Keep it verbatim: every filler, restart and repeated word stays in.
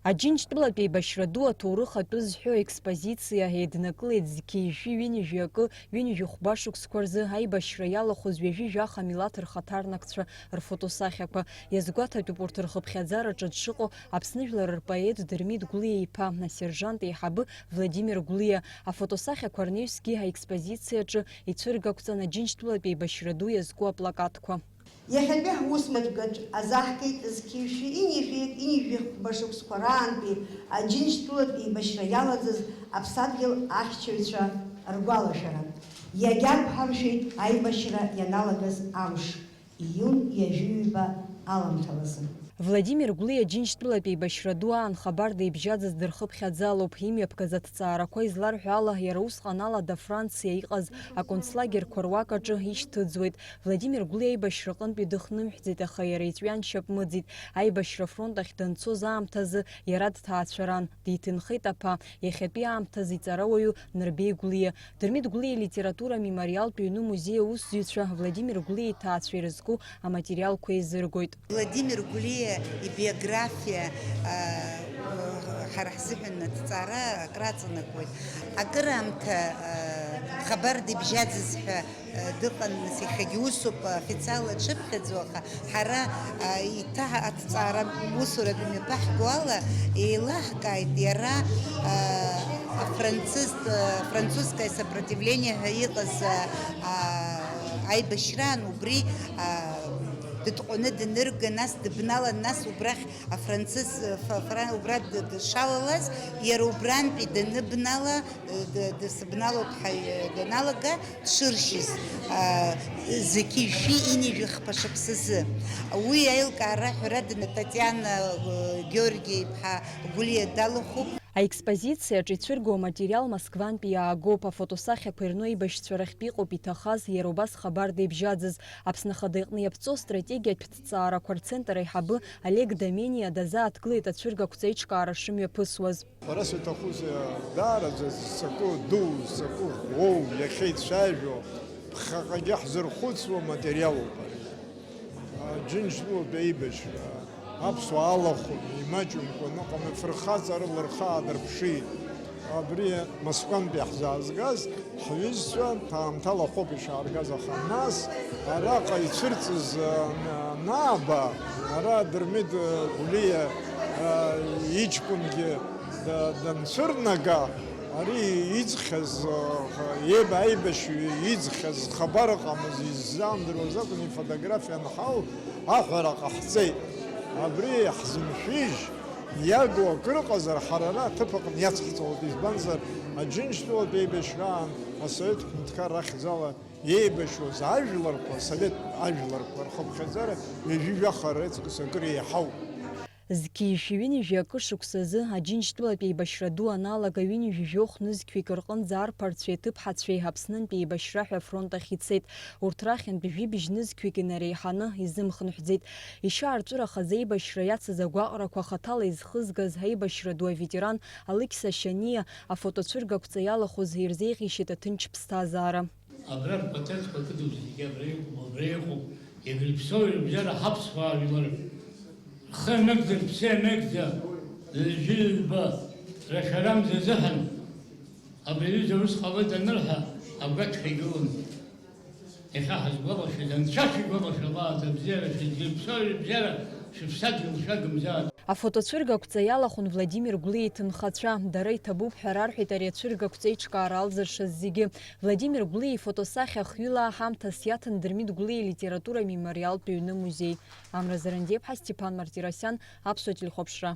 Аџьынџьтәылатә еибашьра ду аҭоурых атәы зҳәо аекспозициа еиднакылеит зқьи жәшәи ҩынҩажәи акы, ҩынҩажәи хәба шықәсқәа рзы аибашьра иалахәыз ҩажәи жәаха милаҭ рхаҭарнакцәа рфотосахьақәа. Иазгәаҭатәуп урҭ рхыԥхьаӡараҿы дшыҟоу Аԥсны жәлар рпоет Дырмит Гәлиа иԥа, асержант еиҳабы Владимир Гәлиа. Афотосахьақәа рнаҩсгьы аекспозициаҿы ицәыргақәҵан Аџьынџьтәылатә еибашьра ду иазку аплакатқәа. Иахьатәи ҳусмаҿгаҿ азаҳгеит зқьи жәшәи ҩынҩажәи, ҩынҩажәи хәба шықәсқәа раантәи Аџьынџьтәылатә еибашьра иалаӡыз аԥсадгьыл ахьчаҩцәа ргәалашәара. Иагьақәҳаршәеит аибашьра ианалагаз амш, июнь ҩажәи ҩба аламҭалазы. Владимир Гәлиа Џьынџьтәылатә еибашьра ду аан хабарда ибжьаӡыз дырхыԥхьаӡалоуп. Имҩаԥгаз аҭҵаарақәа изларҳәо ала, иара усҟан алада Франциа иҟаз аконцлагерьқәа руак аҿы ишьҭыӡуеит. Владимир Гәлиа аибашьраҟынтәи дыхнымҳәӡеит, аха иара иҵәҩан шьапмыӡит. Аибашьра афронт ахь данцоз аамҭазы иара дҭаацәаран, диҭынхеит аԥа, иахьатәи аамҭазы иҵарауаҩу Нырбеи Гәлиа. Дырмит Гәлиа илитература амемориалтә ҩны музеи аусзуҩцәа Владимир Гәлиа иҭаацәа ирызку аматериалқәа еизыргоит. Владимир Гәлиа ибиографиа, а, ҳара ҳзыҳәан аҭҵаара акраҵанакуеит. Акыраамҭа, а, хабар дыбжьаӡыз ҳәа, а, дыҟан, нас иахьагьы усоуп, официалла дшыԥхьаӡо, аха ҳара, а, еиҭа аҭҵаара усуратә мҩаԥаҳго ала еилаҳкааит иара, а, афранцыз-, а, французское сопротивление ҳәа иҟаз, а, а, аибашьраан убри, а, дытҟәаны данырга, нас дыбналан, нас убрахь афранцыз, фа-, фра-, убра д-, дышалалаз, иара убрантәи даныбнала, д-, дсыбналоуп ҳәа даналага, дшыршьыз, а, зқьи жәшәи ҩынҩажәи хԥа шықәсазы. Уи аилкаара ҳәарада Татиана, э, Георги-иԥҳа Гәлиа далахәуп. Аекспозициаҿ ицәырго аматериал Москвантәи иаагоуп, афотосахьақәа ирну аибашьцәа рахьтә иҟоуп иҭахаз, иара убас хабарда ибжьаӡыз. Аԥсны Ахада иҟны иаԥҵоу астратегиатә ҭҵаарақәа рцентр аиҳабы Олег Домениа дазааҭгылеит ацәыргақәҵа аиҿкаара шымҩаԥысуаз. Ҳәарас иҭахузеи, даараӡа зцаку, ду зцаку, уоу, иахьеицәажәо, ԥхьаҟагьы ҳзырхәыцуа материалуп ари. Аџьынџьтәылатә еибашьра, аԥсуаа алахәын, имаҷымкәа ныҟәаны фырхаҵарыла рхы аадырԥшит. Абри Москвантәи ҳзаазгаз ҳҩызцәа ҭаамҭала ҳәоуп ишааргаз, аха нас араҟа ицәырҵыз, а, н-, анааба, ара Дырмит, а, Гәлиа, а, иҷкәынгьы да-, данцәырнага, ари иӡхьаз, а, еиб-, аибашьҩы иӡхьаз хабар ыҟамыз, иззаамдыруаз акәын, ифотографиа анҳау аҳәара ҟаҳҵеит. Абри ҳзымшәыжь, иагу акыр ыҟазар, ҳара ара аҭыԥ аҟны иацҳҵалоит, избанзар, Аџьынџьтәылатә еибашьраан асовет ҳәынҭқарра ахьӡала еибашьуаз ажәларқәа, асовет ажәларқәа рхыԥхьаӡара ҩажәи жәаха реиҵкыс акыр еиҳауп. Зқьи жәшәи ҩынҩажәи акы шықәсазы Аџьынџьтәылатә еибашьра ду аналага ҩынҩажәи жәохә нызқьҩык рҟынӡа арԥарцәеи аҭыԥҳацәеи Аԥснынтәи еибашьра ҳәа афронт ахь ицеит. Урҭ рахьынтә жәибжь нызқьҩык инареиҳаны изымхынҳәӡеит. Ишьаарҵәырахаз аибашьра иацыз агәаҟрақәа хаҭала изхызгаз аибашьра ду аветеран Алықьса Шьаниа афотоцәыргақәҵа иалахәыз ирзеиӷьишьеит аҭынч ԥсҭазаара. Абра рпатентқәа кыдуп зегьы, абра иҟоуп, абра иҟоуп, иагьырԥсоу ирыбжьара ҳаԥсуаа жәлар. Рхы иамеигӡа, рыԥсы иамеигӡа, ҩажәи ҩба рашәарамза азыҳәан, абри аҩыза ус ҟалоит анырҳәа, агәаҭҳәа игылан. Иахьа ҳазгәалашәеит, Анцәа шәигәалашәала, абзиара шәызирԥсоу, рыбжьара шәыԥсадгьыл шәагымзаат. Афотоцәыргақәҵа иалахәын Владимир Гәлиа иҭынхацәа. Дара иҭабуп ҳәа рарҳәеит ари ацәыргақәҵа аиҿкаара алзыршаз зегьы. Владимир Гәлиа ифотосахьа хҩыла ҳамҭас иаҭан Дырмит Гәлиа илитература амемориалтә ҩны музеи. Амра Зарандиаԥҳа, Степан Мартиросиан, Аԥсуа телехәаԥшра.